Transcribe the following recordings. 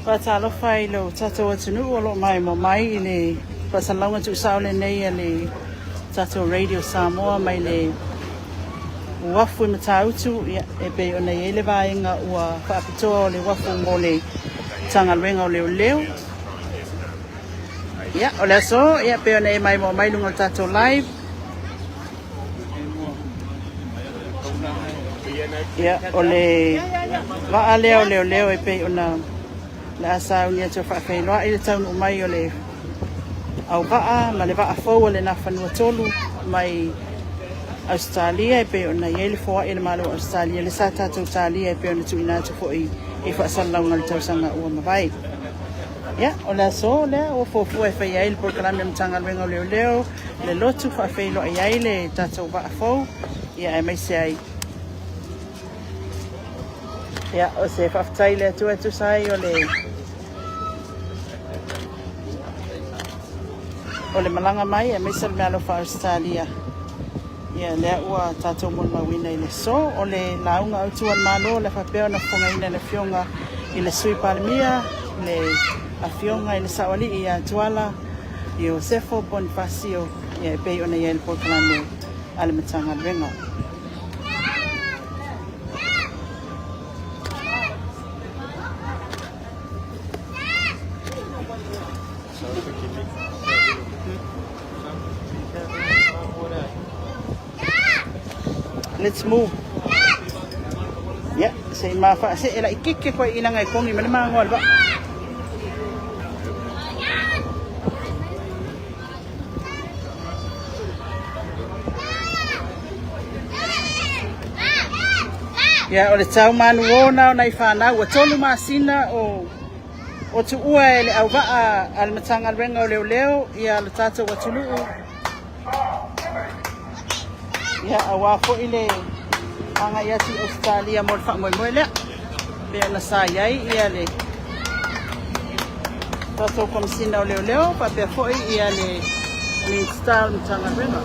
Faatalofa i lo tatou atunuu o lo o maimoa mai i le faasalalauga tuusao lenei a le tatou Radio Samoa mai le uafu i Matautu, ia, e pei ona i ai le vaega ua faapitoa o le uafu mo le Matagaluega o Leoleo. Ia, o le aso, ia, pei ona e maimoa mai i luga o le tatou live. Ia, o le vaa lea o leoleo e pei ona le a sauni atu e faafeiloai le taunuu mai o le auvaa ma le vaa fou o le Nafanua 3 mai Ausetalia e pei ona i ai le foai a le Malo o Ausetalia le sa tatou talia e pei ona tuuina atu foi i faasalalauga o le tausaga ua mavae. Ia, o le aso lea ua fuafua e faia ai le polokalame a le Matagaluega o Leoleo le lotu faafeiloai ai le tatou vaa fou, ia aemaise ai ia o se faafetai i le Atua e tusa ai o le malaga mai aemaise o le meaalofa a Ausetalia. Ia lea ua tatou molimauina i le aso o le lauga autu a le Malo le faapea ona fofogaina e le Afioga i le Sui Palemia, le Afioga i le Saoalii ia Tuala Iosefo Ponifasio, ia e pei ona i ai le polokalame a le Matagaluega. Let's move. Yeah, se i mafaasee laitiiti koe i laga e kogi ma le magoa o le vaa. Ia, o le tau manuō na o nai fanau ua 3 masina o o tuua e le auvaa a le Matagaluega o Leoleo ia lo tatou atunuu. Ia, auā foi le agai atu i Ausetalia mo le faamoemoe lea. Pei ona sa i ai ia le tatou Komesina o Leoleo faapea foi ia le Minisita o le Matagaluega.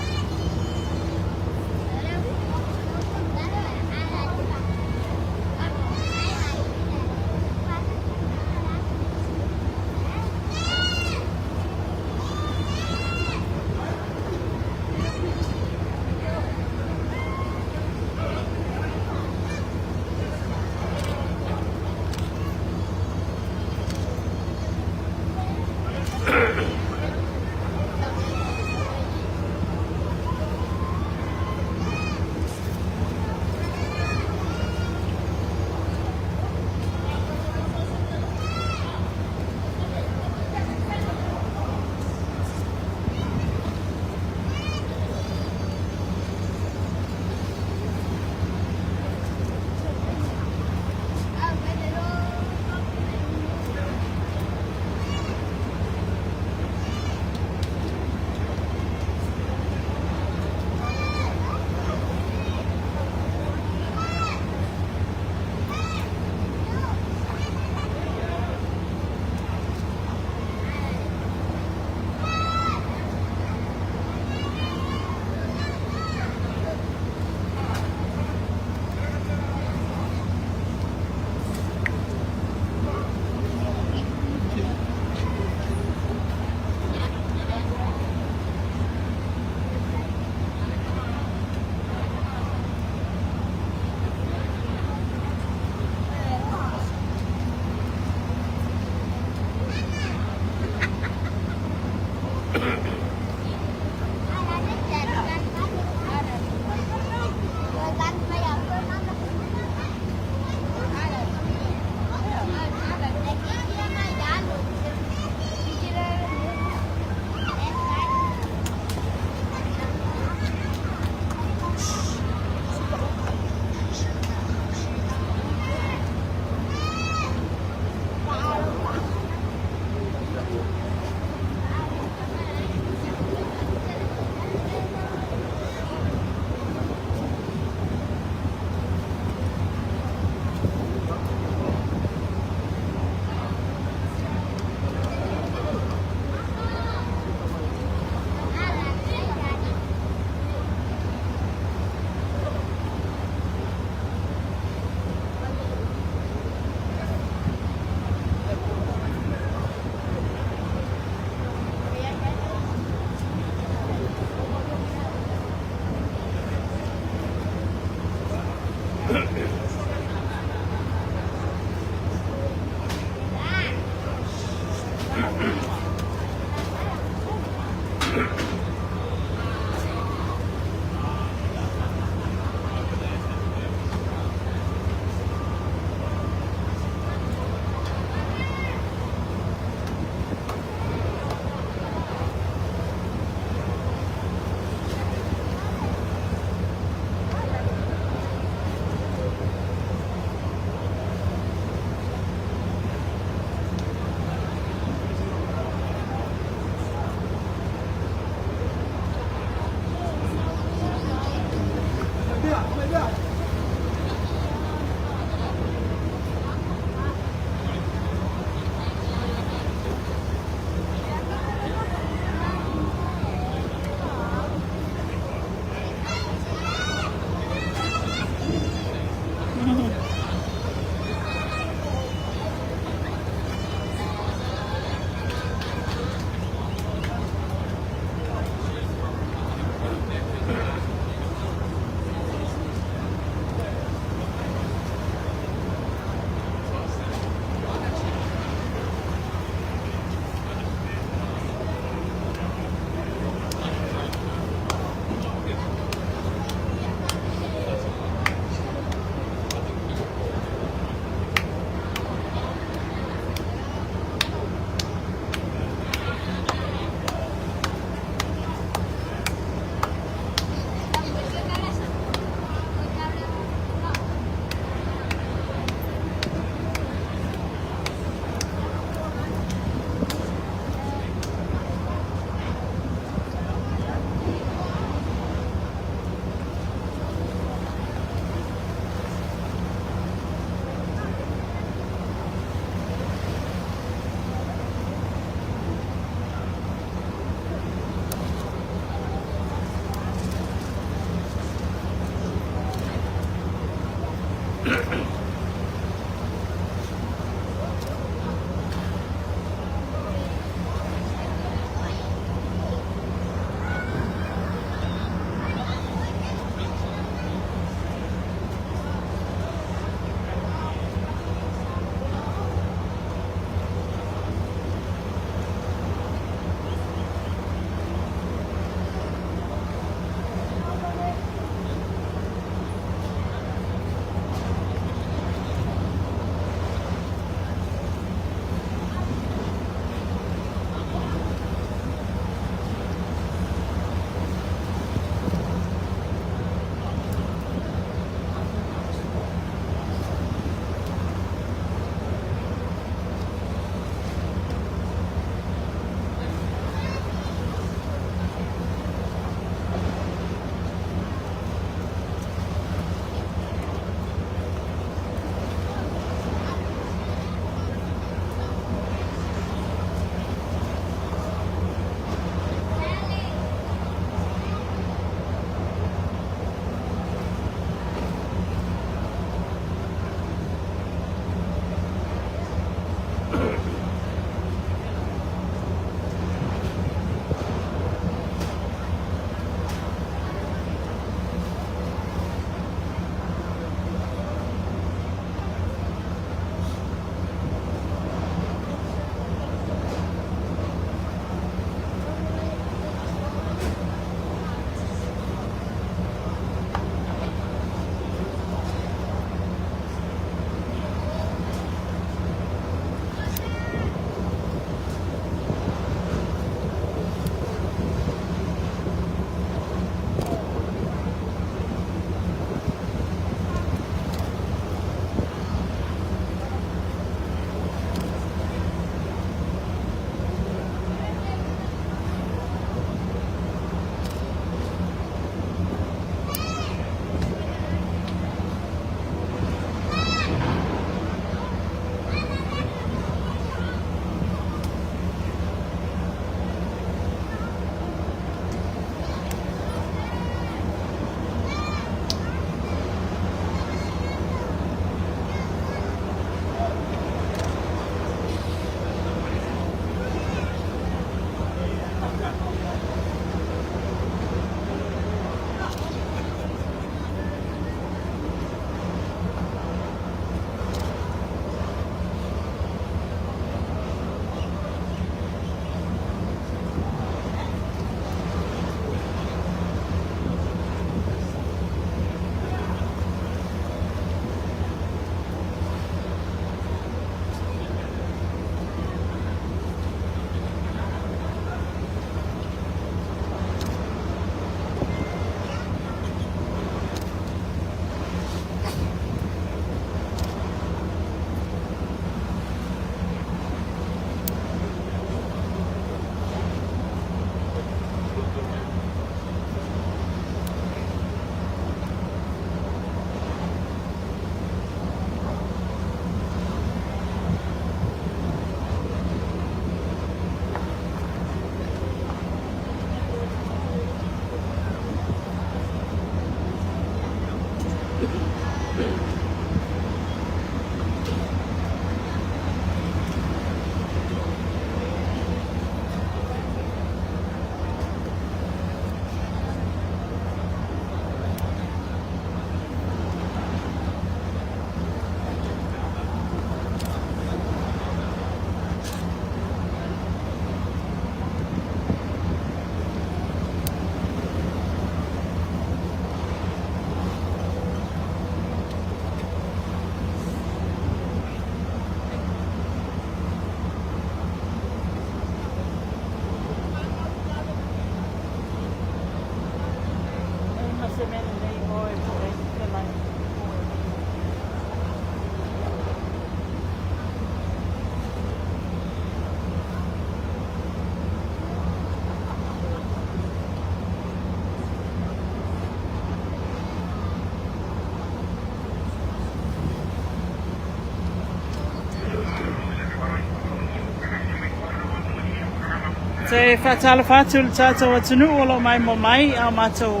Te faatalofa atu i le tatou atunuu o lo o maimoa mai a o matou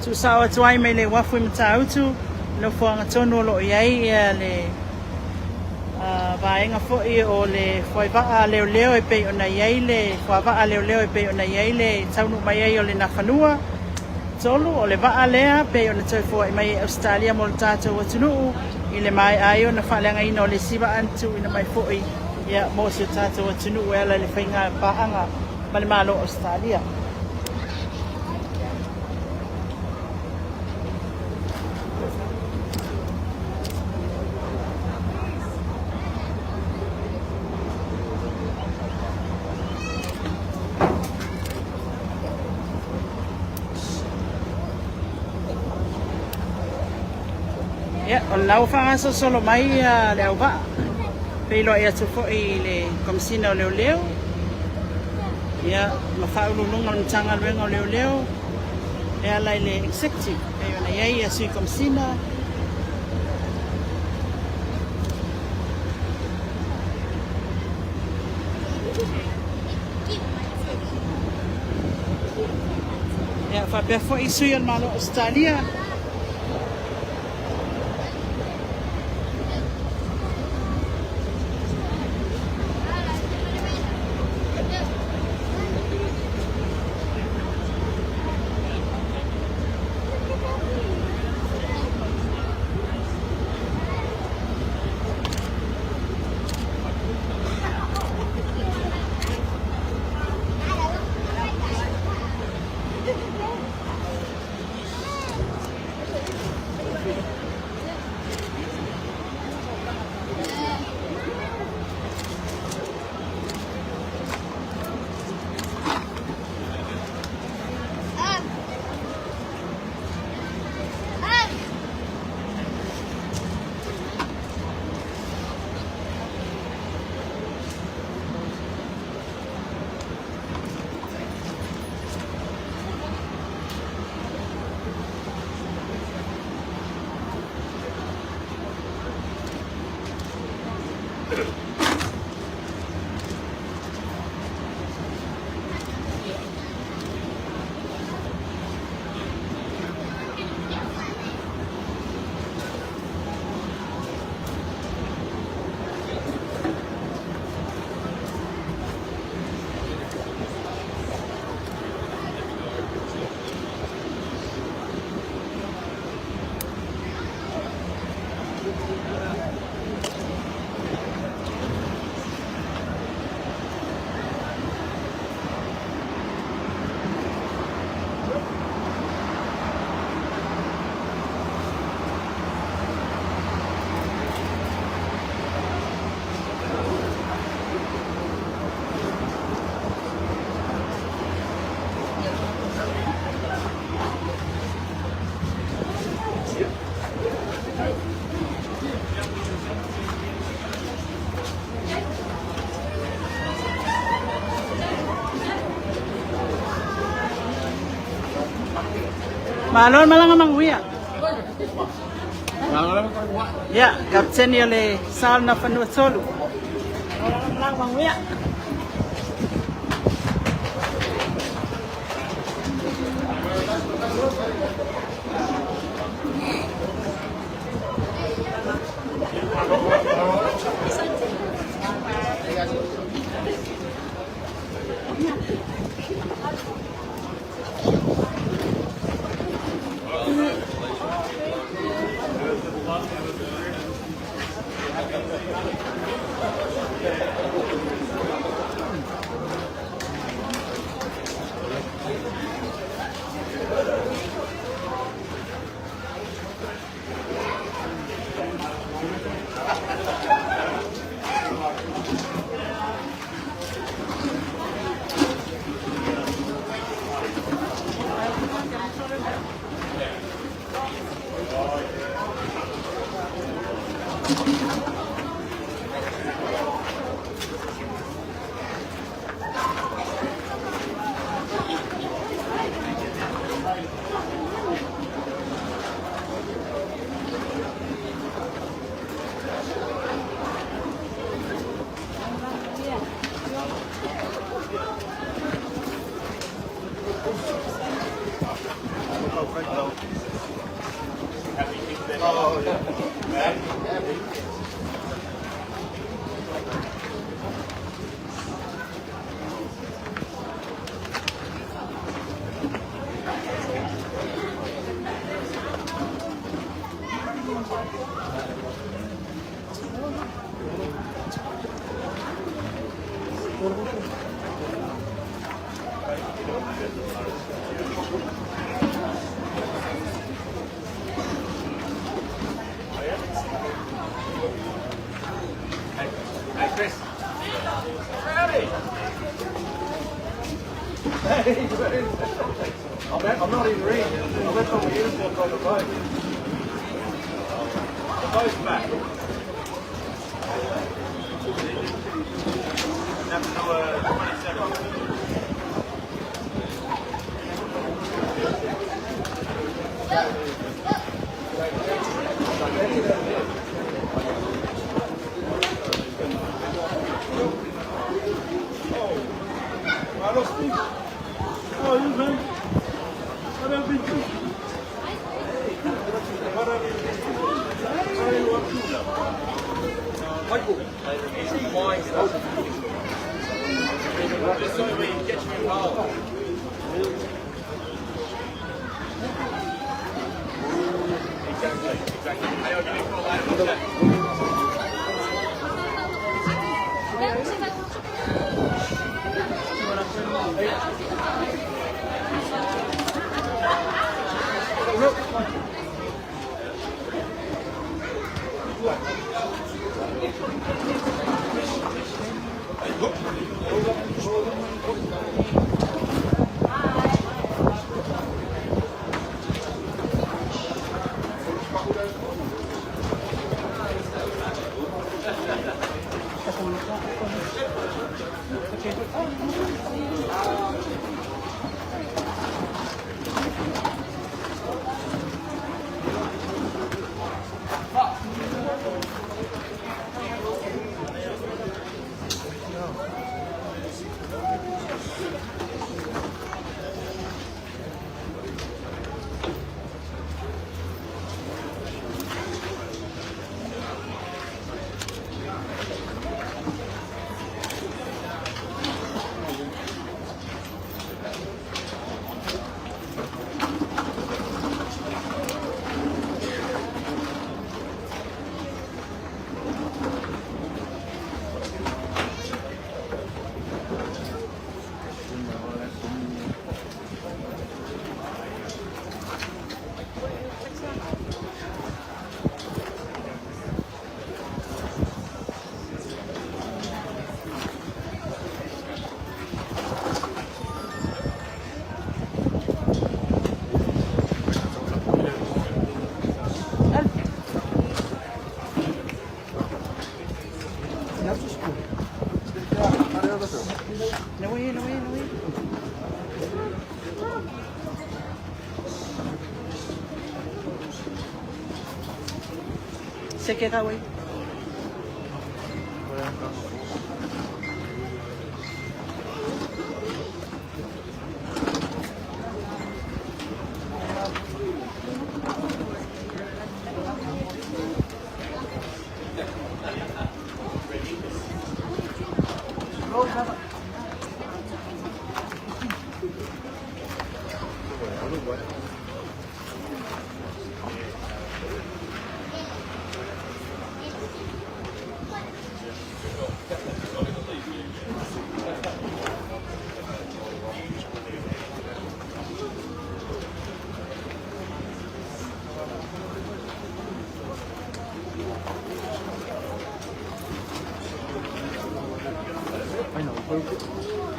tuusao atu ai mai le uafu i Matautu, i nofoaga tonu o lo o i ai le vaega foi o le foaivaa a leoleo e pei ona i ai le fuavaa a leoleo e pei ona i ai le taunuu mai ai o le Nafanua 3, o le vaa lea e pei ona toe foai mai e Ausetalia mo le tatou atunuu i le maea ai ona faaleagaina o le isi vaa na tuuina mai foi ia, mo si o tatou atunuu e ala i le faiga paaga ma le Malo o Ausetalia. Ia, o lena ua faagasolosolo mai le auvaa. Feiloai atu foi i le Komesina o Leoleo, ia, ma Faauluuluga o le Matagaluega o Leoleo e ala i le Executive, pei ona i ai Sui Komesina, Ia, faapea foi sui o le Malo o Ausetalia. Malo le malaga manuia. Ia, kapiteni o le sa o le Nafanua 3. Malaga manuia.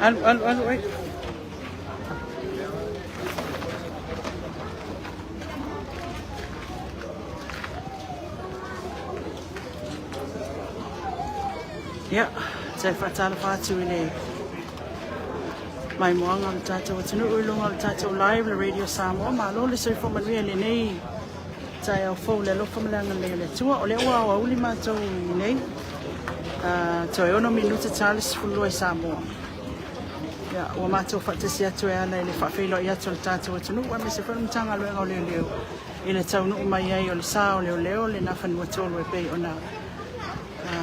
Alu, alu, alu, ai. Ia, toe faatalofa atu i le maimoaga o le tatou atunuu i luga o le tatou live le Radio Samoa. Malo le soifua manuia i lenei taeao fou i le alofa ma le agalelei o le Atua. O lea ua aoauli matou nei, toe 6 minute ta le 12 i Samoa. Ia, ua matou faatasi atu e ala i le faafeiloai atu o le tatou atunuu aemaise foi o le Matagaluega o Leoleo i le taunuu mai ai o le sa o leoleo le Nafanua 3 e pei ona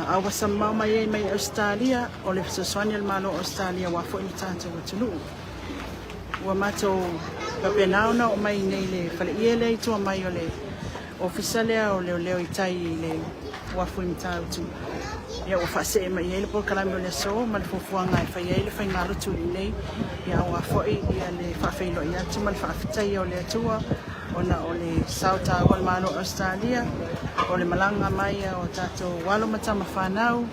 auasa mamao mai ai mai Ausetalia, o le fesoasoani a le Malo o Ausetalia aua foi le tatou atunuu. Ua matou faapena ona oo mai nei le faleie lea i tua mai o le ofisa lea o leoleo i tai i le uafu i Matautu. Ia ua faasee mai i ai le polokalame o le aso ma le fuafuaga e fai ai le faigalotu i inei, ia aua foi le faafeiloai atu ma le faafetaia o le Atua ona o le sao taua o le Malo o Ausetalia, o le malaga mai o tatou alo ma tama fanau,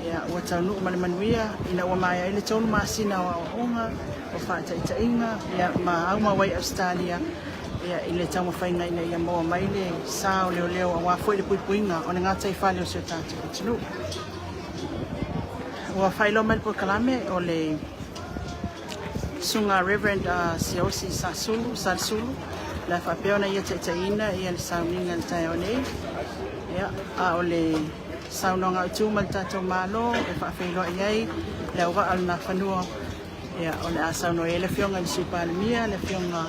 ia ua taunuu ma le manuia ina ua maea ai le 3 masina o aoaoga, o faataitaiga, ia ma aumau ai i Ausetalia, ia i le taumafaiga ina ia maua mai le sa o leoleo aua foi le puipuiga o le gataifale o si o tatou atunuu. Ua faailoa mai le polokalame o le Susuga Reverend Siaosi Sasulu, Salisulu, le a faapea ona ia taitaiina ia le sauniga i le taeao nei. Ia, a o le saunoaga autu mai le tatou Malo e faafeiloai ai le auvaa o le Nafanua, ia, o le a saunoa i ai le Afioga i le Sui Palemia, le Afioga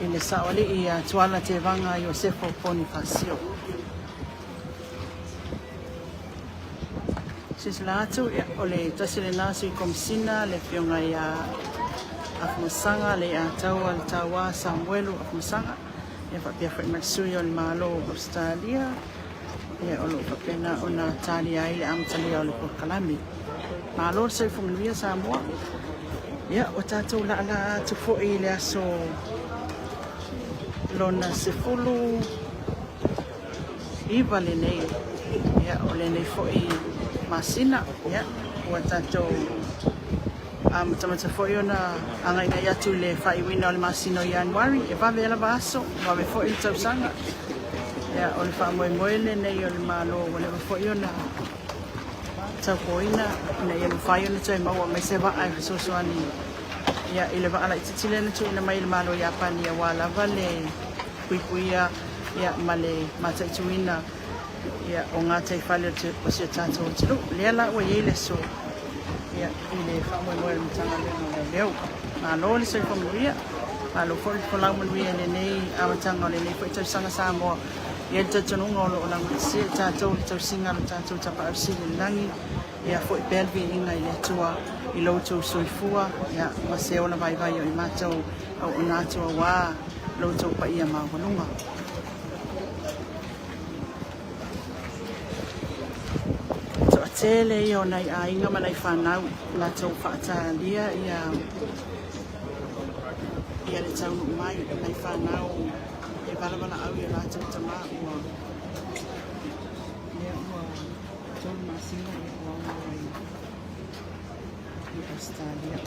i le Saoalii ia Tuala Tevaga Iosefo Ponifasio. Silasila atu, o le tasi lena Sui Komesina, le Afioga ia Afamasaga Leiataua le Taua Samuelu Afamasaga, ia faapea foi ma le Sui o le Malo o Ausetalia, ia o lo o faapena ona talia ai le amatalia o le polokalame. Malo le soifua manuia Samoa. Ia, ua tatou laalaa atu foi i le aso lona 19 lenei, ia, o lenei foi masina, ia, ua tatou amatamata foi ona agaigai atu i le faaiuina o le masina o Ianuari, e vave lava aso, vave foi le tausaga. Ia, o le faamoemoe lenei o le Malo ua leva foi ona taupoina ina ia mafai ona toe maua mai se vaa e fesoasoani ia, i le vaa laitiiti lea na tuuina mai e le Malo o Iapani aua lava le puipuia ia, ma le mataituina ia, o gataifale o si o tatou atunuu. Lea la ua i ai le aso ia, i le faamoemoe o le Matagaluega o Leoleo. Malo le soifua manuia, malo foi le folau manuia i lenei amataga o lenei foi tausaga Samoa. E i ai le talitonuga o lo o laugatasia i tatou le tausiga a lo tatou Tapaau Sili i le lagi, ia foi pea le viiga i le Atua i lo outou soifua ia, ma se ola vaivai o i matou auauna atu aua lo outou paia maualuga. Toatele ia o nai aiga ma nai fanau latou faatalia ia ia le taunuu mai nai fanau e valavala'au i o latou tamā ua lea ua 3 masina ia ua aumau ai i Ausetalia.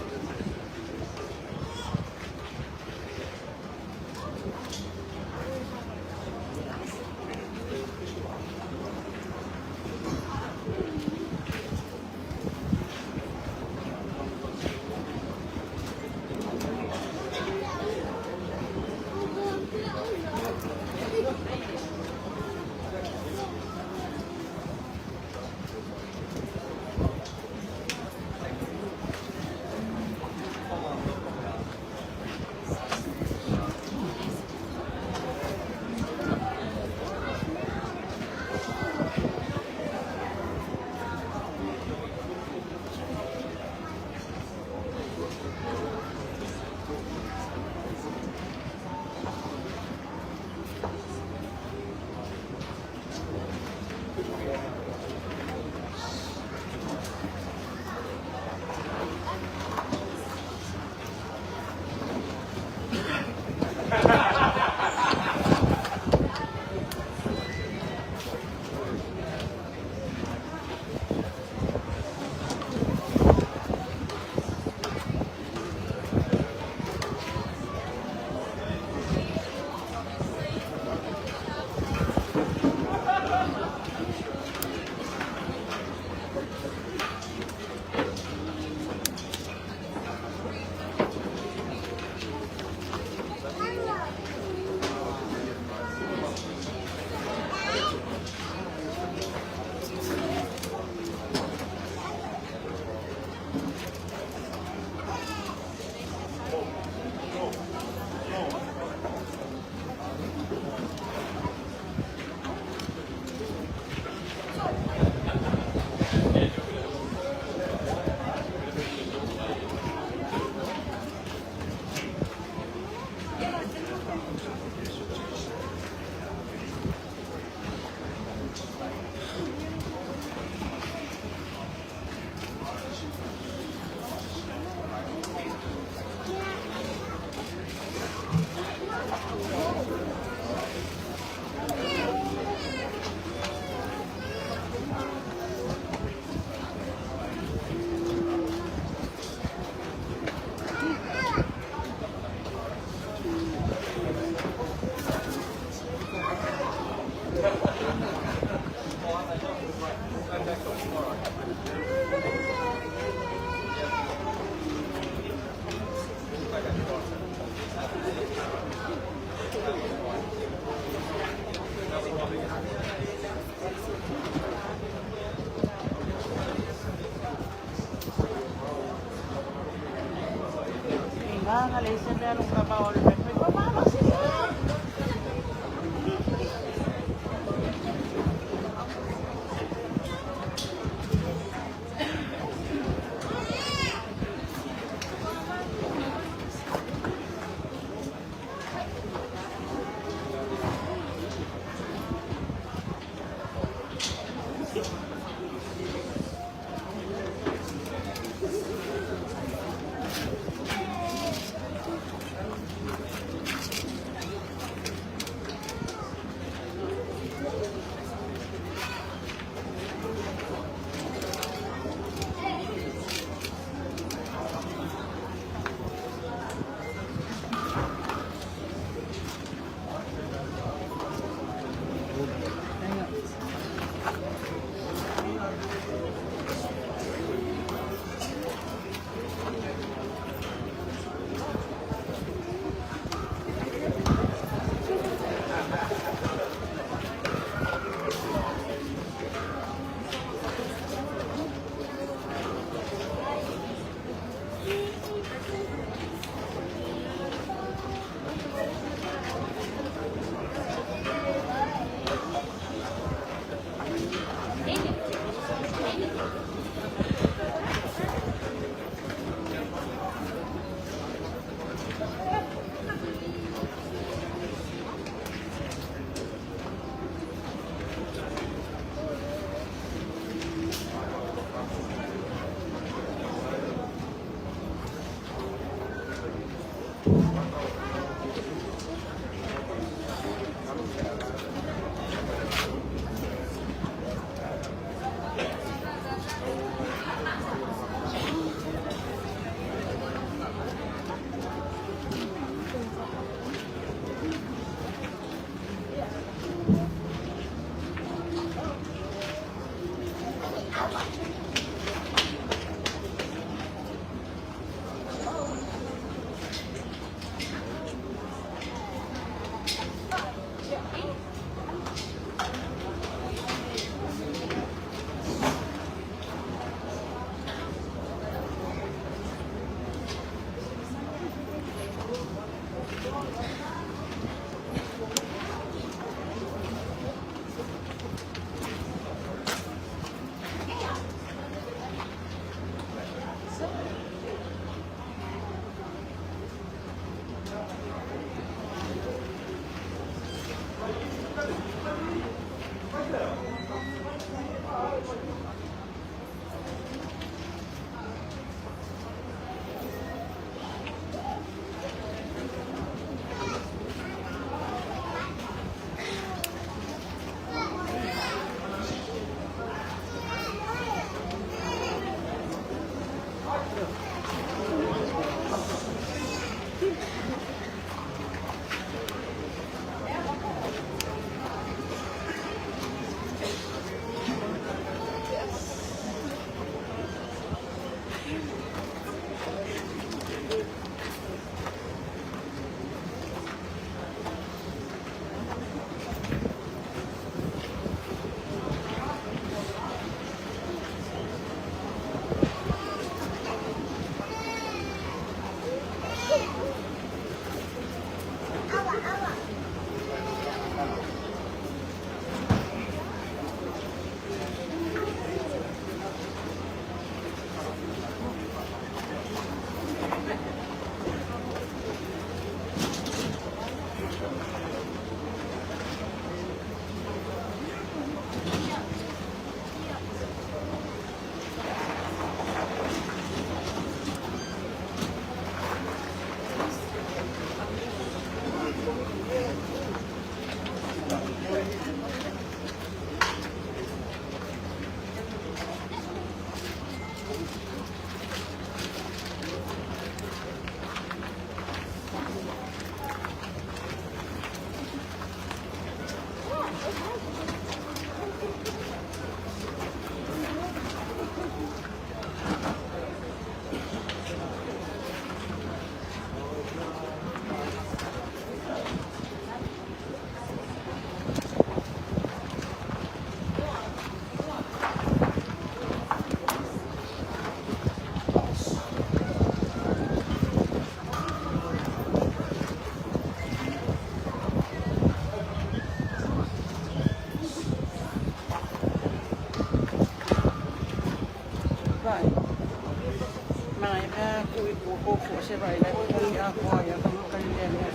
Manaia pe a tuu i tua po o fua se vaai la e pupuni atoa ai lava tagata i lea mea.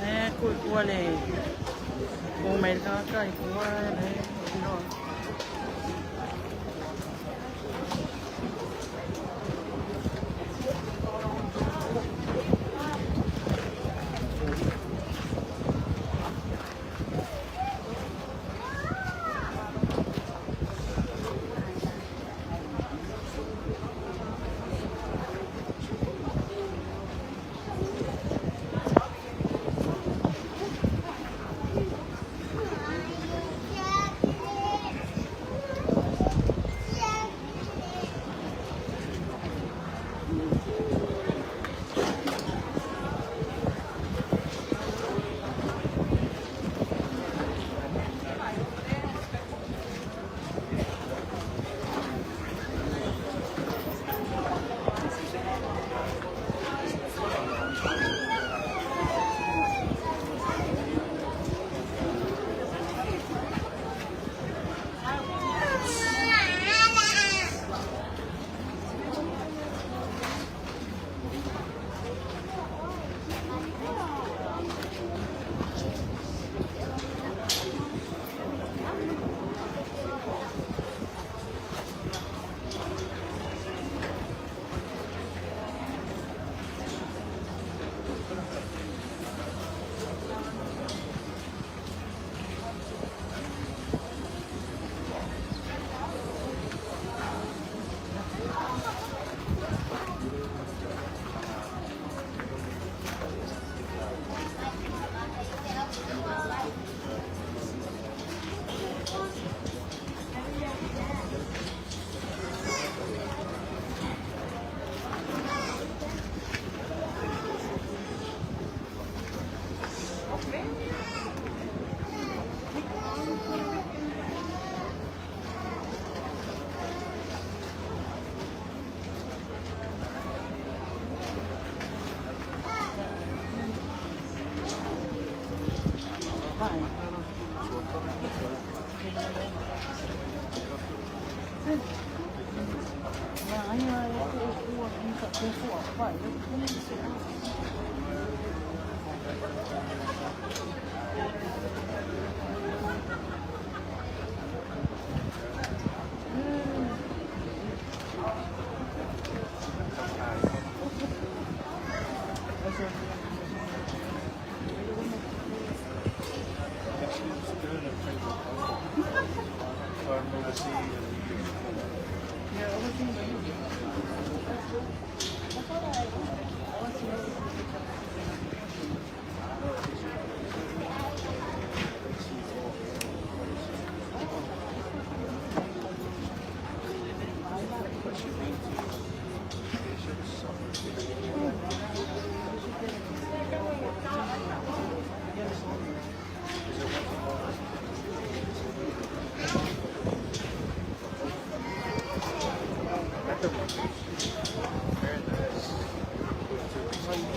E tuu i tua le tu mai le tagata i tua e iloa.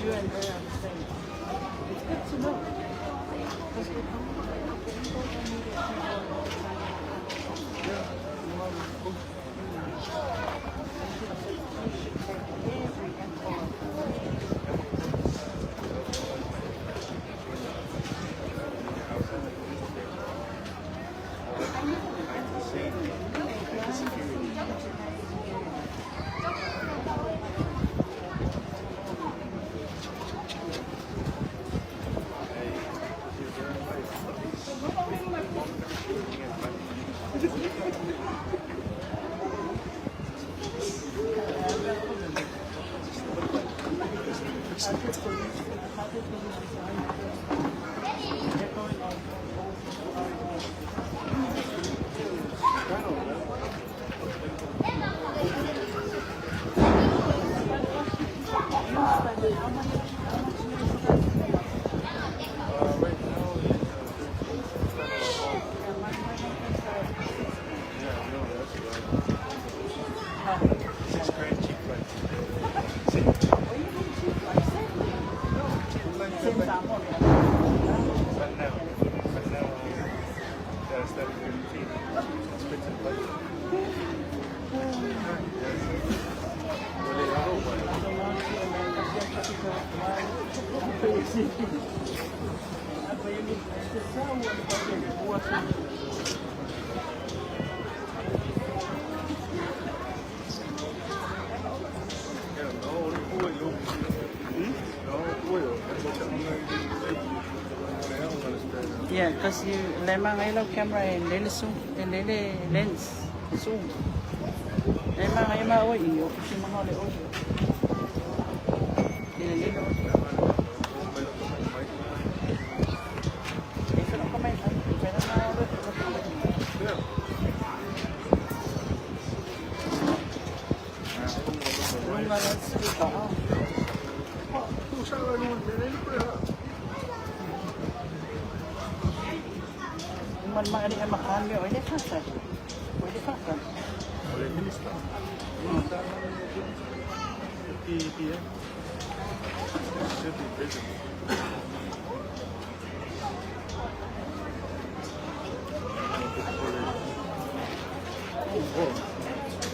You and her are the same. It's good to know. Because we come from social media people all the time. You should take every info. Right now, yeah, 13. Yeah, no. Yeah, because you lema ngai lau camera e lele zoom, e lele lens zoom. Lema ngai ma oi i o kusi manga le oi. Lele lele oi. E whanau ka mai, whanau mai oi, Lunga la speaker. Oh. Man ma ali makan me oi le fasa. Oi le fasa.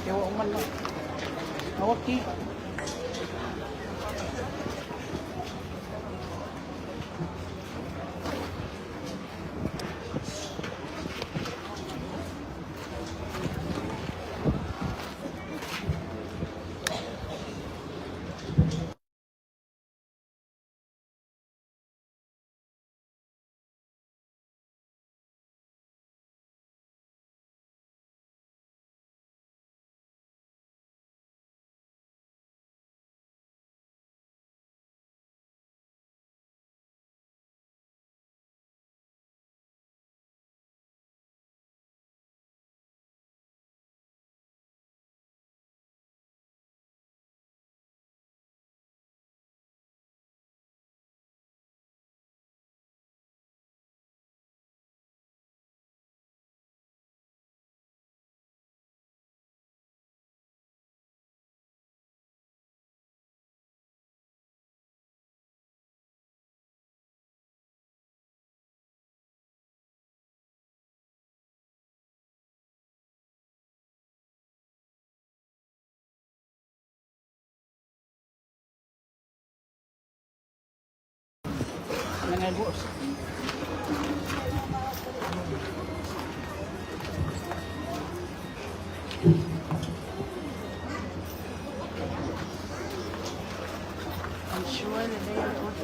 Ke wa man ma. Awaki. Ngai bu. I'm sure that they are good.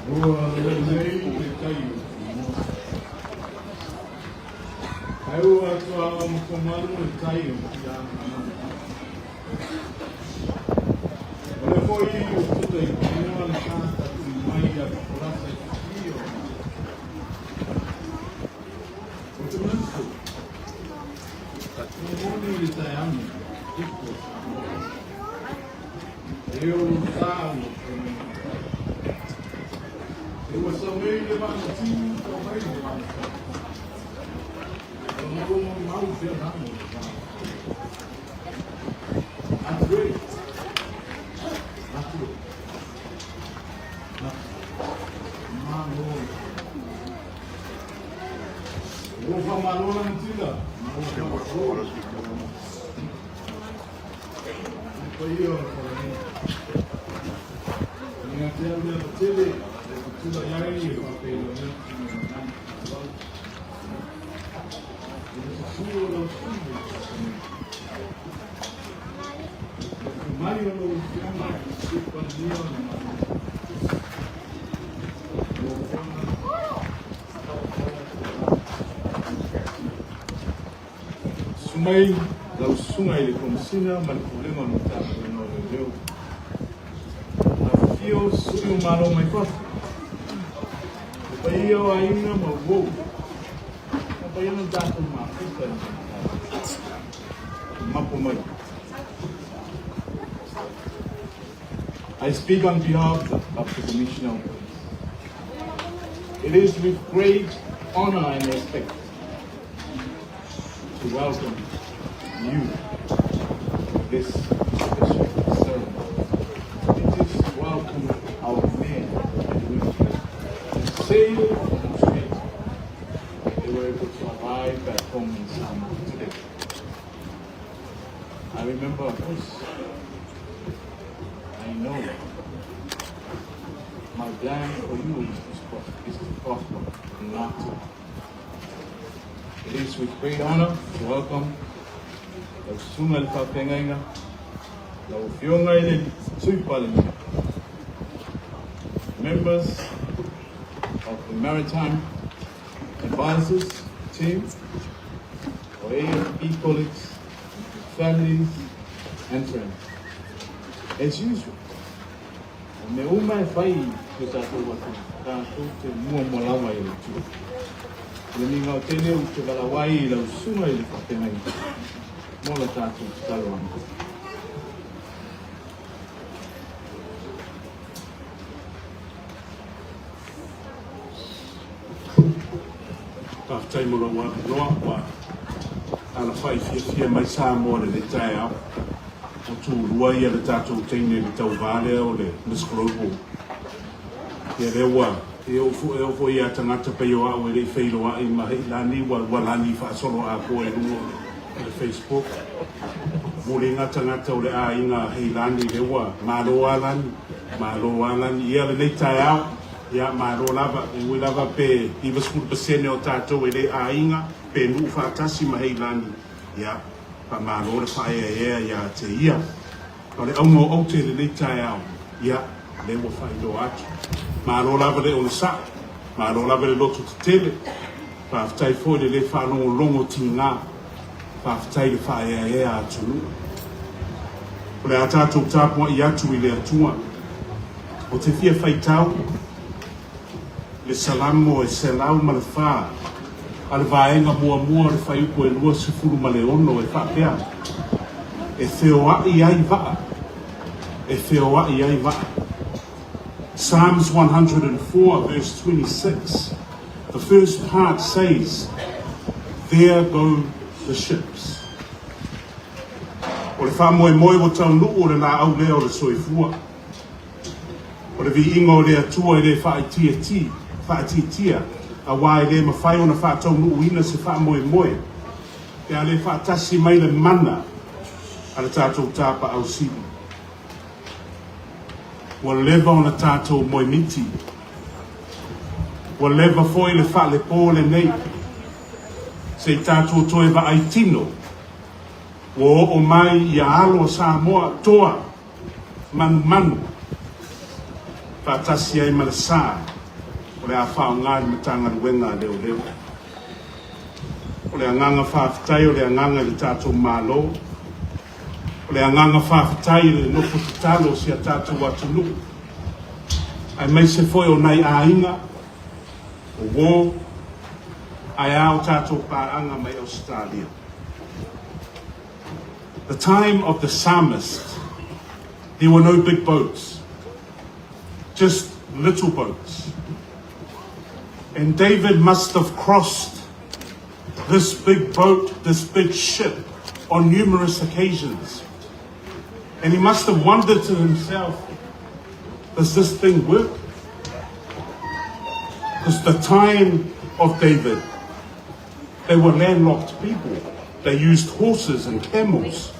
Ua lelei le tai o Tumua. Ae ua tuaoa ma Komalu le tai o Tiaga. O lea foi ua tuta i fanua le sa tatui mai a Pakolasa i Fiti o Ou te manatu foi, ua moni le taeao nei, tupu o Samoa. E o lou sa ua fai mai nei. E ua sau nei le vaa na tiu, sau mai le vaa na sau. O lona ua mau pea lana o le vaa. Atu e, atu e, atu. Malo le Ua faamalo lagatila, malo faafou. Le paia o le Palemene. E ia te au le ava tele e tutulai ai e faafeiloai atu ma le agaga faaaloalo. I le susu o lau Susuga i le Palemene. Le afio mai o lau Afioga i le Sui Palemia o le Malo. Lau Afioga Susu mai lau susuga i le Komesina ma le Pulega o le Matagaluega o Leoleo. Afifio sui o Malo mai fafo. Le paia o aiga ma uou. Na paia na tatou mafuta i le mapo mai. I speak on behalf of the Commissioner of Police. It is with great honor and respect to welcome you to this special ceremony. It is to welcome our men and women who sailed from Australia. They were able to arrive back home in Samoa today. I remember a voice. I know my plan for you is to prosper, not to. It is with great honor to welcome lau susuga i le faafeagaiga, lau afioga i le Sui Palemia, members of the Maritime Advisors team, our AFP colleagues, families and friends. As usual, o mea uma e fai i o tatou atunuu, tatou te muamua lava i le Atua. O le migao tele ou te valaau ai i lau susuga i le faafeagaiga mo la tatou tatalo ane. Faafetai mo lou avanoa ua alafai fiafia mai Samoa i lenei taeao. Ua tulua ia le tatou teine i le tauva lea o le Miss Global. Ia lea ua e oo foi, e oo foi ia tagata pei o au e le i feiloai ma Heilani ua, ua lani faasoloatoa i luga o le Facebook. Muliga tagata o le aiga Heilani lea ua malo a lani, malo a lani. Ia lenei taeao, ia malo lava, e ui lava pe 90% o tatou e le aiga pe nuu faatasi ma Heilani, ia faamalo le faaeaea ia te ia. O le auga o aute i lenei taeao, ia, lea ua faailoa atu. Malo lava le onosai, malo lava le loto tetele, faafetai foi le le faalogologo tiga, faafetai le faaeaea atunuu. O le a tatou tapuai atu i le Atua. Ou te fia faitau le Salamo e 104 a le vaega muamua o le fuaiupu e 26 e faapea, E feoai ai vaa, e feoai ai vaa. Psalms 104 verse 26, the first part says, There go the ships. O le faamoemoe ua taunuu o le laau lea o le soifua. O le viiga o le Atua e le faaitiitia, aua e le mafai ona faataunuuina se faamoemoe pe a le faatasi mai le mana a le tatou Tapaau Sili. Ua leva ona tatou moemiti, ua leva foi le faalepo lenei, se i tatou toe vaai tino, ua oo mai ia alo a Samoa toa manumanu faatasi ai ma le sa. O le a faaaoga i le Matagaluega a Leoleo. O le agaga faafetai o le agaga i le tatou Malo. O le agaga faafetai i le nofo tatalo o si a tatou atunuu, aemaise foi o nai aiga, o uo, ae a o tatou paaga mai Ausetalia. The time of the psalmist, there were no big boats, just little boats. And David must have crossed this big boat, this big ship, on numerous occasions. And he must have wondered to himself, does this thing work? Because the time of David, they were landlocked people. They used horses and camels.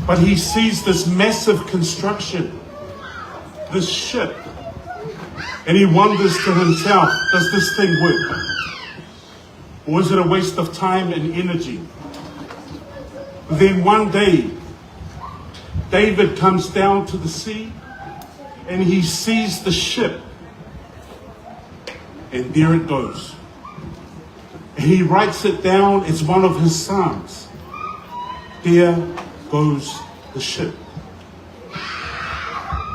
But he sees this massive construction, this ship, and he wonders to himself, does this thing work? Or is it a waste of time and energy? Then one day, David comes down to the sea and he sees the ship. And there it goes. And he writes it down as one of his psalms. There goes the ship.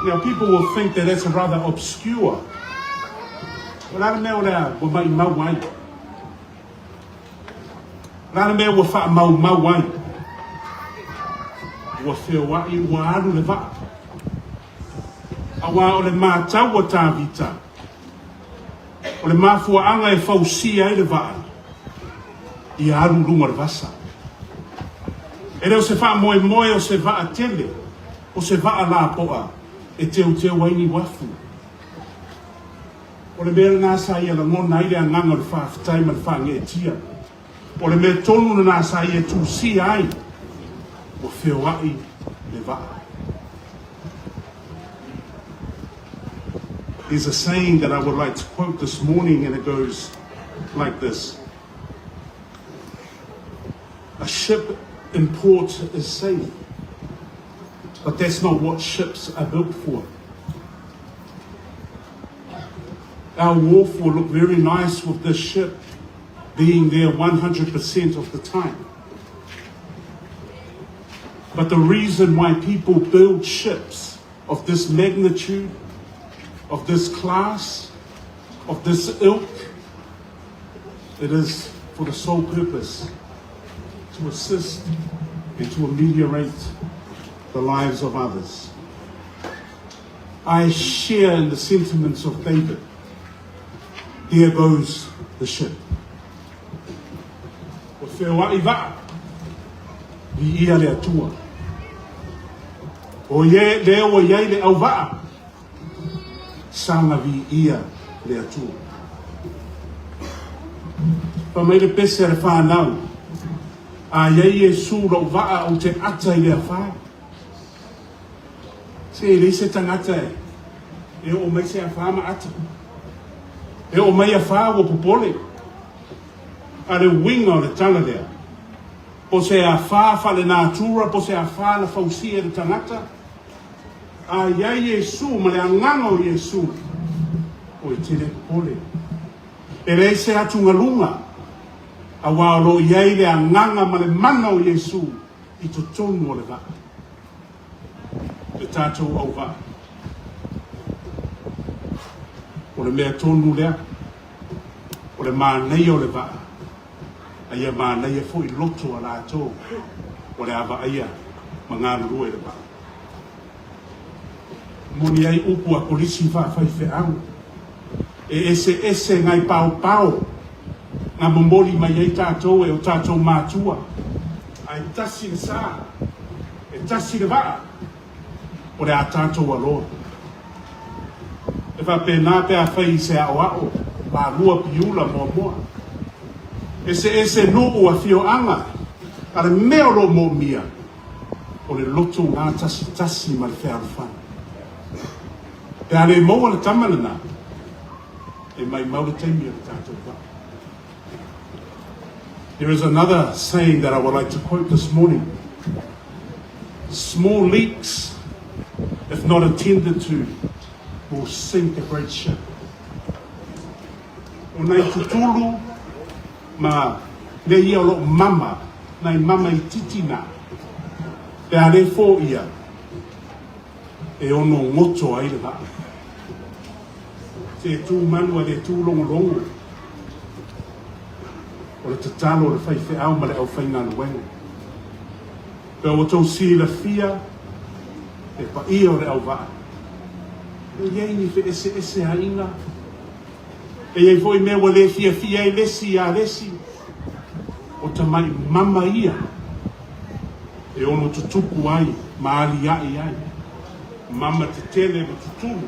Now, people will think that that's a rather obscure. O le a le mea o le a ua maumau ai? O le a le mea ua faamaumau ai? Ua feoai, ua alu le vaa. Aua o le matau a Tavita, o le mafuaaga e fausia ai le vaa, ia alu i luga o le vasa. E le o se faamoemoe o se vaa tele, o se vaa lapoa e teuteu ai ni uafu. O le mea lena sa ia lagona ai le agaga o le faafetai ma le faageetia. O le mea tonu lena sa ia tusia ai, ua feoai le vaa. There's a saying that I would like to quote this morning and it goes like this. A ship in port is safe, but that's not what ships are built for. Our wharf will look very nice with this ship being there 100% of the time. But the reason why people build ships of this magnitude, of this class, of this ilk, it is for the sole purpose to assist and to ameliorate the lives of others. I share in the sentiments of David. There goes the ship. Ua feoai vaa, viia le Atua. O ie lea ua i ai le auvaa, saga viia le Atua. Fai mai le pese a le fanau, A i ai Iesu lou vaa ou te ata i le afā. Se e leai se tagata e oo mai se afā ma ata. E oo mai afā ua popole. A o le uiga o le tala lea, po se afā faalenatura, po se afā na fausia e le tagata, a i ai Iesu ma le agaga o Iesu, o e tele popole. E leai se atugaluga, auā o lo o i ai le agaga ma le mana o Iesu i totonu o le vaa. Le tatou auvaa. O le mea tonu lea, o le manaia o le vaa, a ia manaia foi loto a latou o le a vaaia ma galulue i le vaa. Moni ai upu a Kolisi faafaifeau, e eseese ngai paopao na momoli mai ai tatou e o tatou matua, ae tasi le sa, e tasi le vaa, o le a tatou aloa. E faapena pe afai i se aoao, malua piula muamua. Eseese nuu afioaga, a le mea o lo o moomia, o le loto gatasitasi ma le fealofani. Pe a le maua le tama lena, e maimau le taimi o le tatou vaa. There is another saying that I would like to quote this morning. Small leaks, if not attended to, will sink a great ship. O nai tutulu ma mea ia o lo o mama, nai mama itiiti na, pe a le foia, e ono goto ai le vaa. Se tu manu a le tu logologo, o le tatalo a le faifeau ma le aufaigaluega. Pe ua tou silafia le paia o le auvaa, e i ai ni feeseeseaiga, e i ai foi mea ua le fiafia ai le isi ia le isi, o tamai mama ia e ono tutupu ai ma aliae ai mama tetele ma tutulu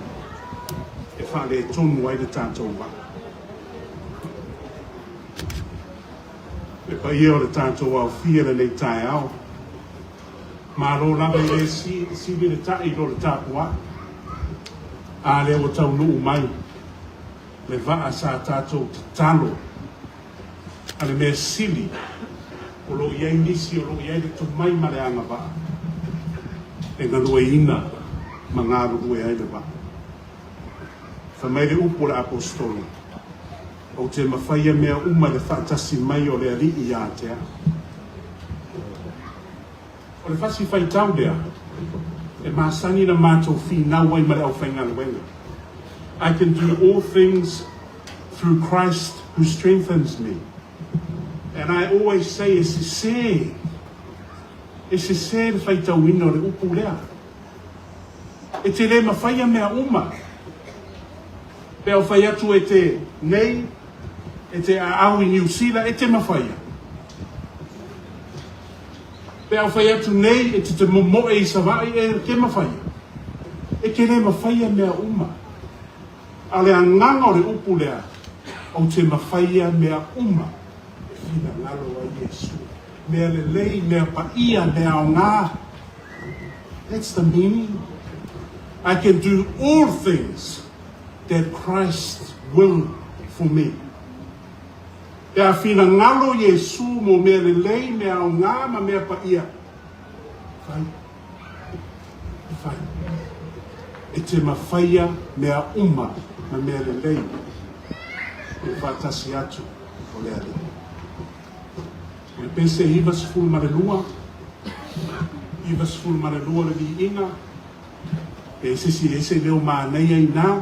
e faaletonu ai le tatou vaa. Le paia o le tatou aofia i lenei taeao, malo lava i le sili le ta'i i lo le tapuai, a lea ua taunuu mai le vaa sa tatou tatalo a le mea sili o lo o i ai nisi o lo o i ai le tomai ma le agavaa e galueina ma galulue ai le vaa. Fai mai le upu a le Aposetolo, Ou te mafaia mea uma i le faatasi mai o le Alii ia te au. O le fasi faitau lea e masani na matou finau ai ma le aufaigaluega, I can do all things through Christ who strengthens me. And I always say e sese, e sese le faitauina o le upu lea. E te le mafaia mea uma. Pe au fai atu e te nei, e te aau i Niu Sila, e te mafaia. Pe au fai atu nei e te te momoe i Savaii, e te mafaia. E te le mafaia mea uma. A o le agaga o le upu lea, ou te mafaia mea uma e finagalo ai Iesu. Mea lelei, mea paia, mea aoga. That's the meaning. I can do all things that Christ will for me. Pe a finagalo Iesu mo mea lelei, mea aoga ma mea paia, fai. Fai. E te mafaia mea uma ma mea lelei i le faatasi atu o le Alii. O le pese 92, 92 le viiga, pe se isi ese leo manaia inā.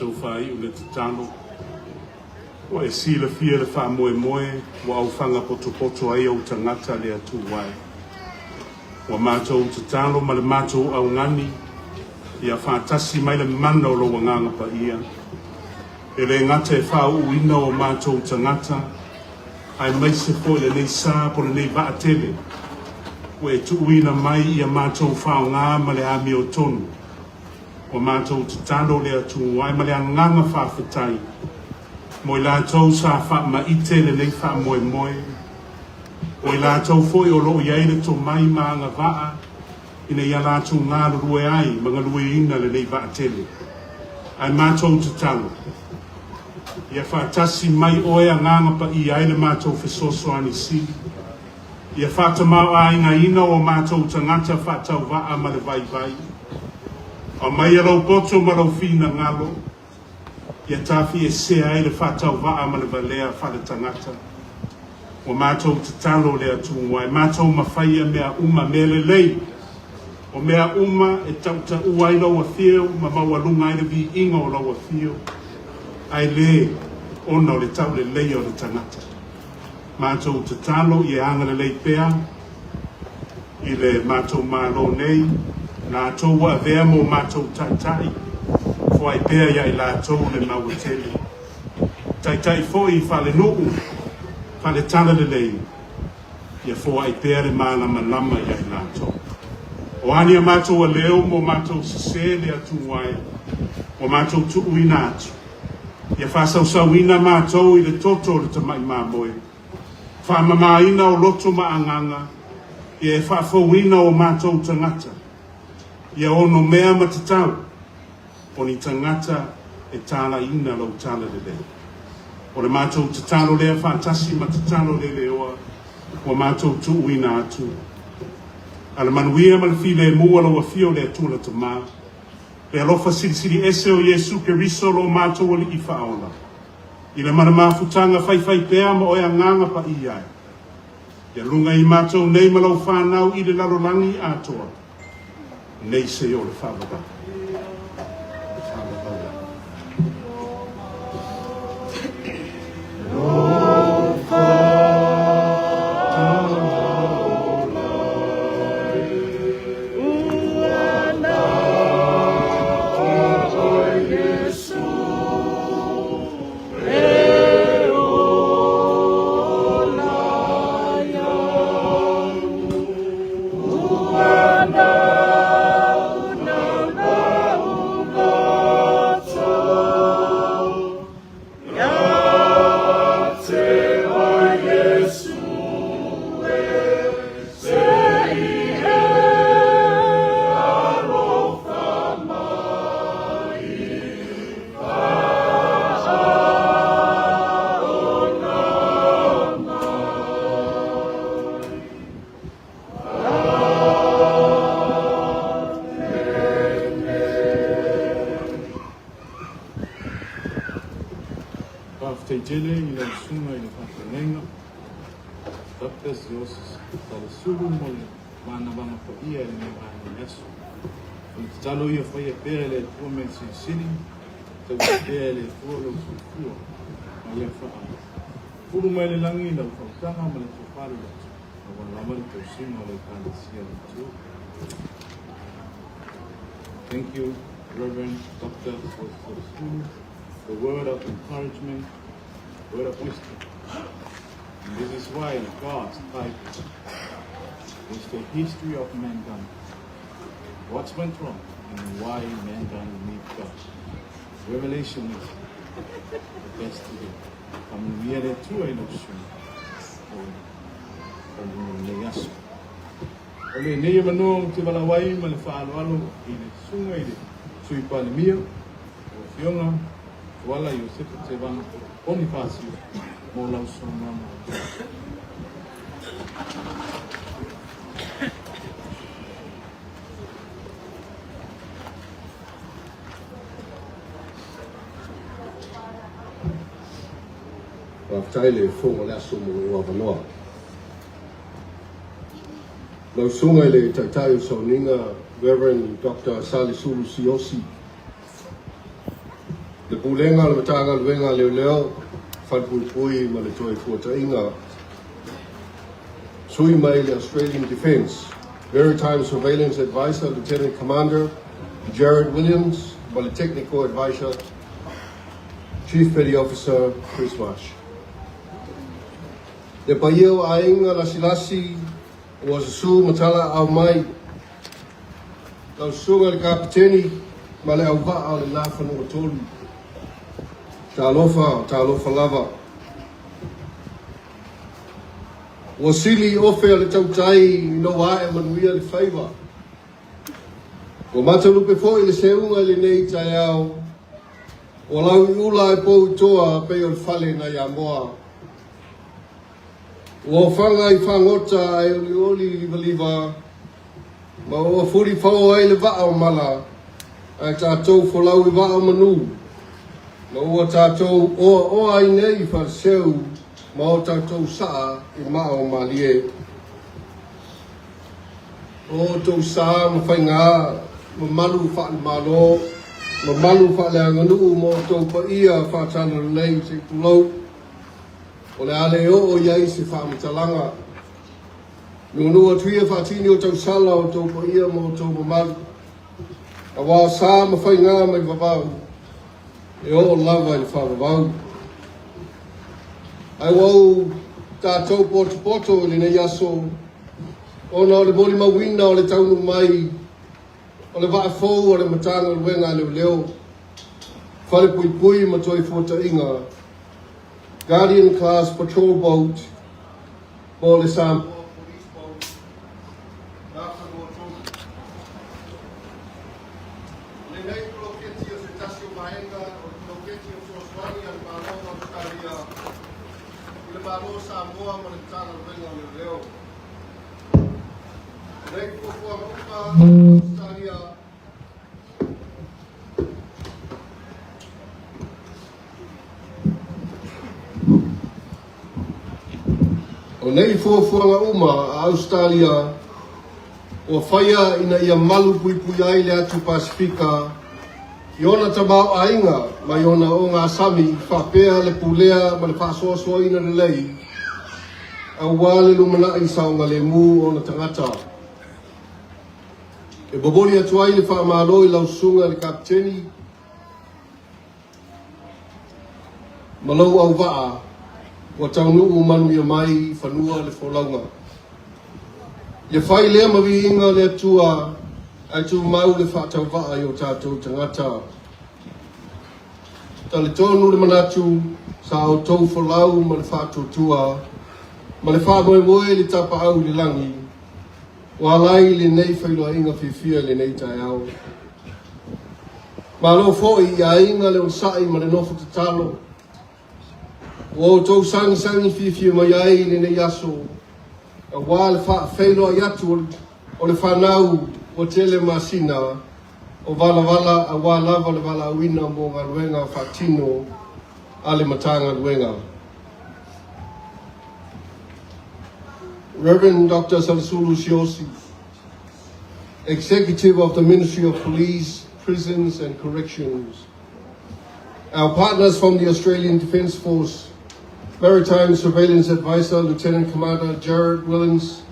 tatou faaiu le tatalo. Ua e silafia le faamoemoe ua aufaga potopoto ai ou tagata le Atua e. Ua matou tatalo ma le matou augani ia faatasi mai le mana o lou Agaga Paia, e le gata e faauuina o matou tagata, aemaise foi lenei sa po lenei vaa tele ua e tuuina mai ia matou faaaoga ma le amiotonu. Ua matou tatalo le Atua e ma le agaga faafetai mo i latou sa faamaite lenei faamoemoe, o i latou foi o lo o i ai le tomai ma agavaa ina ia latou galulue ai ma galueina lenei vaatele. Ae matou tatalo, ia faatasi mai Oe Agaga Paia ai le matou fesoasoani sili, ia faatamaoaigaina o matou tagata faatauvaa ma le vaivai. Aumaia lou poto ma lou finagalo, ia tafiesea ai le faatauvaa ma le valea faaletagata. Ua matou tatalo le Atua e matou mafaia mea uma, mea lelei, o mea uma e tautaua ai Lou Afio ma maualuga ai le viiga o Lou Afio, ae le ona o le tauleleia o le tagata. Matou tatalo ia agalelei pea i le matou Malo nei, latou ua avea mo matou taitai, foai pea ia i latou le maua tele. Taitai foi faalenuu, faale-talalelei, ia foai pea le malamalama ia i latou. O a ni a matou aleo mo matou sese le Atua e, ua matou tuuina atu, ia faasausauina matou i le toto o le tamai mamoe, faamamaina o loto ma agaga, ia e faafouina o matou tagata, ia ono mea ma tatau, o ni tagata e talaiina lou talalelei. O le matou tatalo lea faatasi ma tatalo leleoa ua matou tuuina atu. A le manuia ma le filemu a lau Afio le Atua le Tama, le alofa silisili ese o Iesu Keriso lo matou Alii Faaola, i le ma le mafutaga faifaipea ma oe Agaga Paia e, ia luga i matou nei ma lau fanau i le lalolagi atoa, nei seia o le faavavau. Le faavavau ai. Faafetai tele i lau susuga i le faafeagaiga Doctor Siaosi Salesulu mo le manavaga paia i lenei vaega o le aso. O le tatalo ia faia pea e le Atua mea silisili, tausi pea e le Atua lou soifua ma ia faafulu mai le lagi lau faautaga ma le tofa loloto aua lava le tausiga o le Ekalesia a le Atua. Thank you, Reverend Dr. Salesulu, the word of encouragement, word of wisdom. And this is why God's title is the history of mankind. What went wrong and why mankind need God. Revelation is the best to do. Faamanuia le Atua i lau susuga o lenei aso. O lenei avanoa ou te valaau ai ma le faaaloalo i le susuga i le Sui Palemia, lau Afioga Tuala Iosefa Tevaga Ponifasio mo lau saunoaga. Faafetai le fofoga o le aso mo lou avanoa. Lau Susuga i le Taitai o Sauniga, Reverend Doctor Salesulu Siaosi, Le Pulega o le Matagaluega a Leoleo, Falepuipui ma le Toefuataiga, sui mai le Australian Defence, Maritime Surveillance Advisor Lieutenant Commander Jared Williams ma le Technical Advisor Chief Petty Officer Chris Marsh. Le paia o aiga lasilasi ua susu ma talaaao mai, lau susuga i le Kapeteni ma le auvaa o le Nafanua 3. Talofa, talofa lava. Ua sili ofe o le tautai ina ua ae manuia le faiva. Ua matalupe foi le seuga i lenei taeao, ua lau i ula ae pou i toa pei o le fale nai Amoa. Ua ofaga i fagota ae olioli i livaliva, ma ua fulifao ai le vaa o mala, ae tatou folau i vaa o manu, ma ua tatou oaoa ai nei i faleseu ma o tatou saa i maa o malie. O outou sa ma faigā, mamalu faale-Malo, mamalu faaleaganuu ma outou paia faatalalelei se i tulou, o le a le oo i ai se faamatalaga. Nuunuu atu ia faatini o tausala o outou paia ma outou mamalu, auā o sa ma faigā mai vavau, e oo lava i le faavavau. Ae ua ou tatou potopoto i lenei aso, ona o le molimauina o le taunuu mai o le vaa fou a le Matagaluega a Leoleo, Falepuipui ma Toefuataiga, Guardian Class Patrol Boat, po o le Samoa Police Boat, Nafanua 3. O lenei poloketi o se tasi o vaega o le poloketi o fesoasoani a le Malo o Ausetalia i le Malo o Samoa ma le Matagaluega o Leoleo. O nei fuafuaga uma a Ausetalia O nei fuafuaga uma a Ausetalia ua faia ina ia malu puipui ai le atu Pasefika i ona tamaoaiga mai ona ogasami faapea le pulea ma le faasoasoaina lelei aua le lumanai saogalemu o ona tagata. E momoli atu ai le faamalo i lau susuga i le Kapeteni ma lou auvaa ua taunuu manuia mai i fanua le folauga. Ia fai lea ma viiga o le Atua ae tumau le faatauvaa i o tatou tagata. Talitonu le manatu sa outou folau ma le faatuatua ma le faamoemoe i le tapaau i le lagi ua ala ai lenei feiloaiga fiafia i lenei taeao. Malo foi i aiga le onosai ma le nofo tatalo ua outou sagisagi fiafia mai ai i lenei aso aua le faafeiloai atu o le fanau ua tele masina o valavala aua lava le valaauina mo galuega faatino a le Matagaluega. Reverend Dr. Salesulu Siaosi, Executive of the Ministry of Police, Prisons and Corrections. Our partners from the Australian Defence Force, Maritime Surveillance Advisor Lieutenant Commander Jared Willens,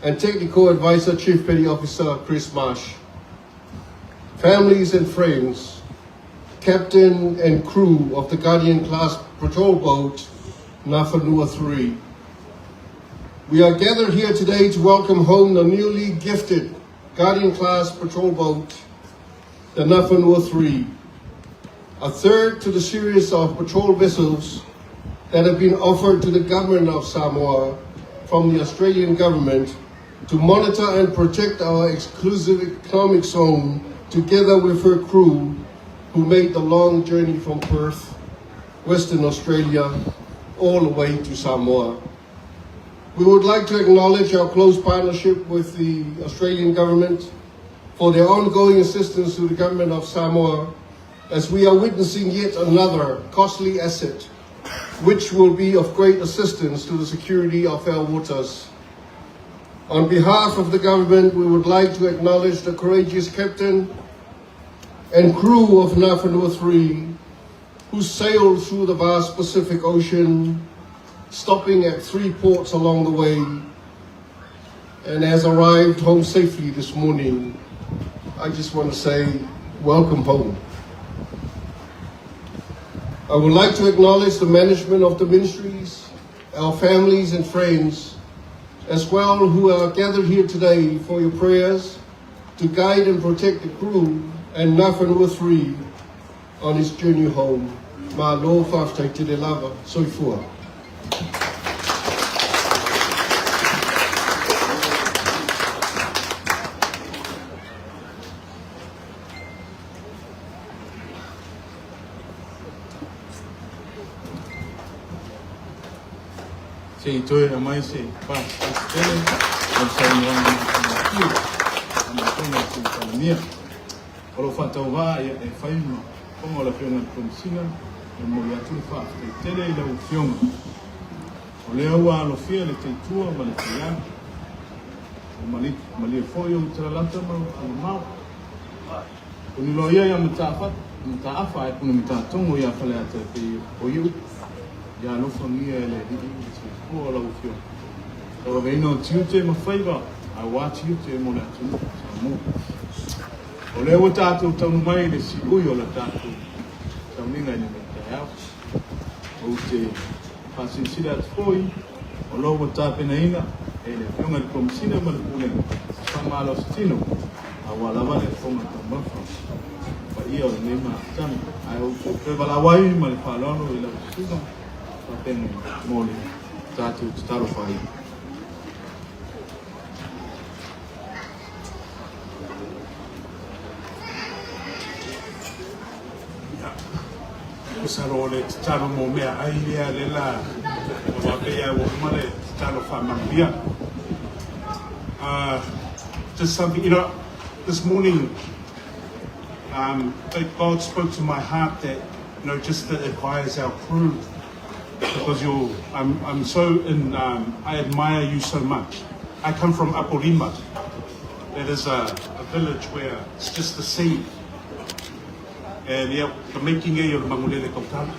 and Technical Advisor Chief Petty Officer Chris Marsh. Families and friends, captain and crew of the Guardian Class patrol boat Nafanua 3. We are gathered here today to welcome home the newly gifted Guardian Class patrol boat, the Nafanua 3, a third to the series of patrol vessels that have been offered to the government of Samoa from the Australian government to monitor and protect our exclusive economic zone together with her crew who made the long journey from Perth, Western Australia, all the way to Samoa. We would like to acknowledge our close partnership with the Australian government for their ongoing assistance to the government of Samoa as we are witnessing yet another costly asset which will be of great assistance to the security of our waters. On behalf of the government, we would like to acknowledge the courageous captain and crew of Nafanua 3 who sailed through the vast Pacific Ocean, stopping at three ports along the way, and has arrived home safely this morning. I just want to say, welcome home. I would like to acknowledge the management of the ministries, our families and friends, as well who are gathered here today for your prayers to guide and protect the crew and Nafanua 3 on his journey home. Malo fa'afetai tele lava, soifua. Se i toe aumai se fa'afetai tele mo le saunoaga matagofie a le Afioga i le Sui Palemia. O lou faatauvaa ia e fai ma fofoga o le Afioga i le Komesina e momoli atu le faafetai tele i lau Afioga. O lea ua alofia le teitua ma le teiaga. Ua malie foi ou talalata ma ou talamao. Puni loa ia ia Mataafa ae puni Matatogo ia Faleata e pei o ia upu ia alofagia e le Alii le soifua o lau Afioga. Tauaveina o tiute ma faiva aua tiute mo le atunuu o Samoa. O lea ua tatou taunu mai i le siui o le tatou sauniga i lenei taeao. Ou te faasilasila atu foi o lo ua tapenaina e le Afioga i le Komesina ma le Pulega se faamalositino aua lava le fofoga taumafa paia o lenei mafutaga. Ae ou te toe valaau ai ma le faaaloalo i lau susuga faafeagaiga mo le tatou tatalo faaiu. Masalo o le tatalo mo meaai lea le la aua pei lava ua uma le tatalo faamanuia. Just something, you know, this morning God spoke to my heart that, you know, just to advise our crew because you I'm so in, I admire you so much. I come from Apolima. That is a village where it's just the sea. And yeah, the making o le mangulele kautala.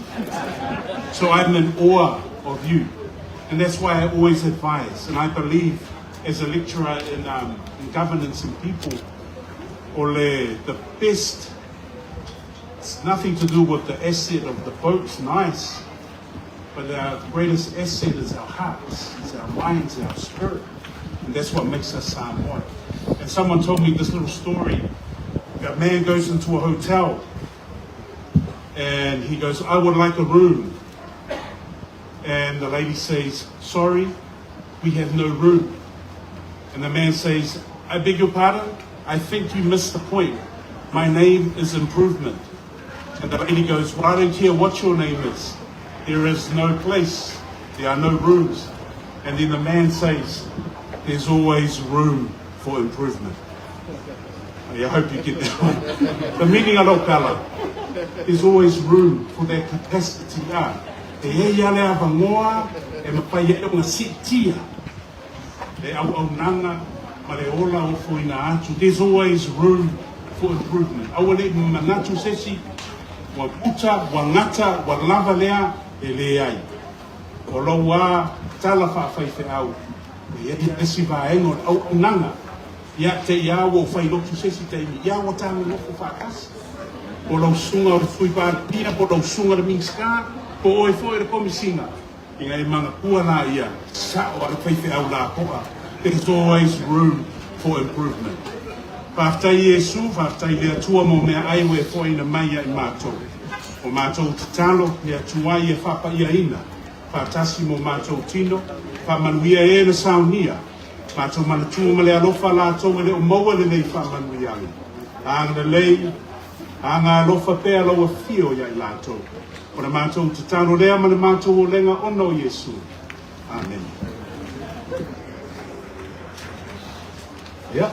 So I'm in awe of you. And that's why I always advise, and I believe as a lecturer in governance and people, ole, the best, it's nothing to do with the asset of the boat's nice, but our greatest asset is our hearts, it's our minds, our spirit. And that's what makes us Samoan. And someone told me this little story. A man goes into a hotel and he goes, I would like a room. And the lady says, sorry, we have no room. And the man says, I beg your pardon? I think you missed the point. My name is Improvement. And the lady goes, well, I don't care what your name is. There is no place. There are no rooms. And then the man says, there's always room for improvement. I hope you get that one. The meaning of pala, there's always room for that capacity. E e ia le avangoa, e mawhai e o sitia. Le au au nanga, ma le ola o fuina atu. There's always room for improvement. Aua le manatu sesi, ua puta, ua gata, ua lava lea, e leai. O lou a tala faafaifeau, e i ai isi vaega o le auaunaga, ia te i a ua ou fai lotu se isi taimi, ia ua ta nonofo faatasi. Po o lau susuga o le Sui Palemia, po o lau susuga le Minisita, po o oe foi le Komesina, ina e manatua laia, sao a le faifeau lapoa. There's always room for improvement. Faafetai Iesu, faafetai le Atua mo meaai ua e foaina mai ia i matou. O matou tatalo, le Atua ia faapaiaina, faatasi mo matou tino, faamanuia e na saunia, matou manatua ma le alofa latou e le o maua lenei faamanuiaga. Agalelei, agalofa pea lau afio ia i latou. O le matou tatalo lea ma le matou olega ona o Iesu. Amen. Ia,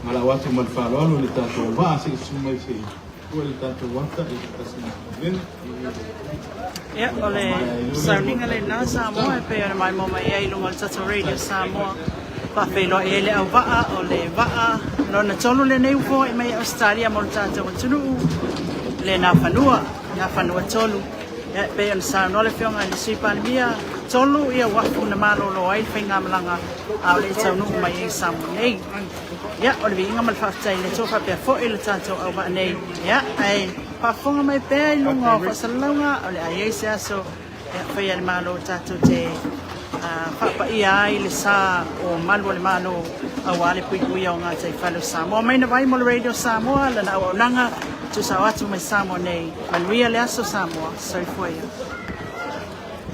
valaau atu ma le faaaloalo i le tatou auvaa se i susu mai se i tua le tatou ata i se tasi ma vena. Ia, o le sauniga lenā Samoa e pei ona maimoa mai ai i luga o le tatou Radio Samoa. Faafeiloai ai le auvaa o le vaa lona tolu lenei ua foai mai e Ausetalia mo le tatou atunuu, le Nafanua, Nafanua 3. Ia, e pei ona saunoa le Afioga i le Sui Palemia, 3 ia uafu na malolo ai le faigamalaga a o le i taunuu mai ai i Samoa nei. Ia, o le viiga ma le faafetai i le Atua faapea foi le tatou auvaa nei. Ia, ae faafofoga mai pea i luga o faasalalauga o le a i ai se aso e faia e le Malo tatou te faapaia ai le sa o malu o le Malo aua le puipuia o gataifale o Samoa. Mai na vai mo le Radio Samoa, lana auaunaga, tuusao atu mai Samoa nei. Manuia le aso Samoa. Soifua ia.